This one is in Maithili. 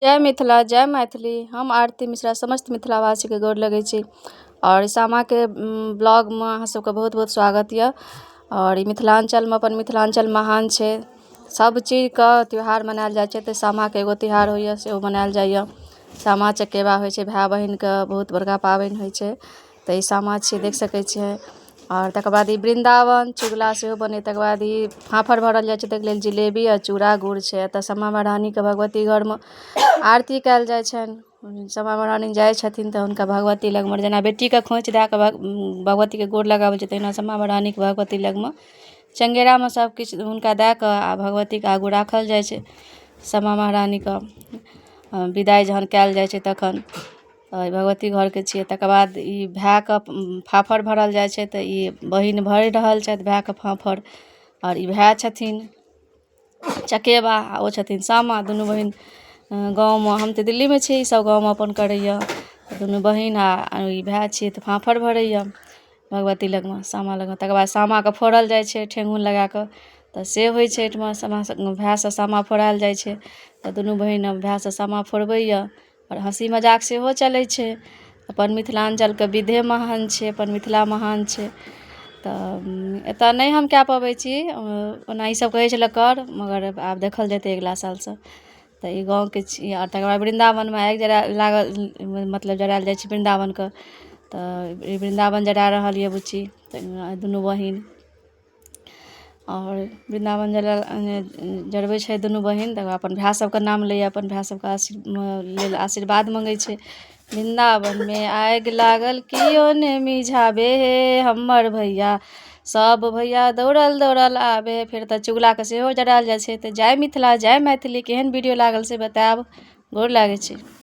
जय मिथिला जय मैथिली। हम आरती मिश्रा समस्त मिथिलावासीके गोर लगै छी। आओर सामाके ब्लॉगमे अहाँ सबके बहुत बहुत स्वागत यऽ। आओर ई मिथिलाञ्चलमे अपन मिथिलाञ्चल महान छै। सब चीजके त्यौहार मनायल जाइ छै तऽ सामाके एगो त्यौहार होइए सेहो मनायल जाइए। सामा चकेबा होइ छै, भाय बहिनके बहुत बड़का पाबनि होइ छै। तऽ ई सामा छियै, देख सकै छियै। आओर तकर बाद ई वृन्दावन चुगला सेहो बनै। तकर बाद ई फाफड़ भरल जाइ छै, ताहिके लेल जिलेबी आ चूड़ा गुड़ छै। एतऽ सामा महारानीके भगवती घरमे आरती कयल जाइ छनि। सामा महारानी जाइ छथिन तऽ हुनका भगवती लगमे जेना बेटीके खोँइछ दए कऽ भगवतीके गोर लगाबै छै, तहिना सामा महारानीके भगवती लगमे चङ्गेरामे सबकिछु हुनका दए कऽ आ भगवतीके आगू राखल जाइ छै। सामा महारानीके विदाइ जहन कयल जाइ छै तखन भगवती घरके छियै। तकर बाद ई भायके फाफड़ भरल जाइ छै, तऽ ई बहिन भरि रहल छथि भायके फाफड़। आओर ई भाय छथिन चकेबा आ ओ छथिन सामा। दुनू बहिन गाँवमे, हम तऽ दिल्लीमे छी, ईसभ गाँवमे अपन करैए। दुनू बहिन आ ई भाय छियै तऽ फाफड़ भरैए भगवती लगमे, सामा लगमे। तकर बाद सामाके फोड़ल जाइ छै ठेहुन लगा कऽ, तऽ से होइ छै एहिठिमा। सामा भायसँ सामा फोड़ायल जाइ छै, तऽ दुनू बहिन भायसँ सामा फोड़बैए आओर हँसी मजाक सेहो चलै छै। अपन मिथिलाञ्चलके विधे महान छै, अपन मिथिला महान छै। तऽ एतय नहि हम कए पबै छी, ओना ईसभ कहै छलै कर, मगर आब देखल जेतै अगिला सालसँ। तऽ ई गाँवके छी। आओर तकर बाद वृन्दावनमे आगि जरा लागल, मतलब जरायल जाइ छै वृन्दावनके। तऽ ई वृन्दावन जरा रहल यए बुच्ची दुनू बहिन। आओर वृन्दावन जरा जरबै छै दुनू बहिन। तकर बाद अपन भाय सबके नाम लैए, अपन भाय सबके लेल आशीर्वाद मङ्गै छै। वृन्दावनमे आगि लागल केओ नहि मिझाबे हे हमर भैया, सब भैया दौड़ल दौड़ल आबे। फेर तऽ चुगलाके सेहो जरायल जाइ छै। तऽ जय मिथिला जय मैथिली। केहन वीडियो लागल से बतायब। गोर लागै छी।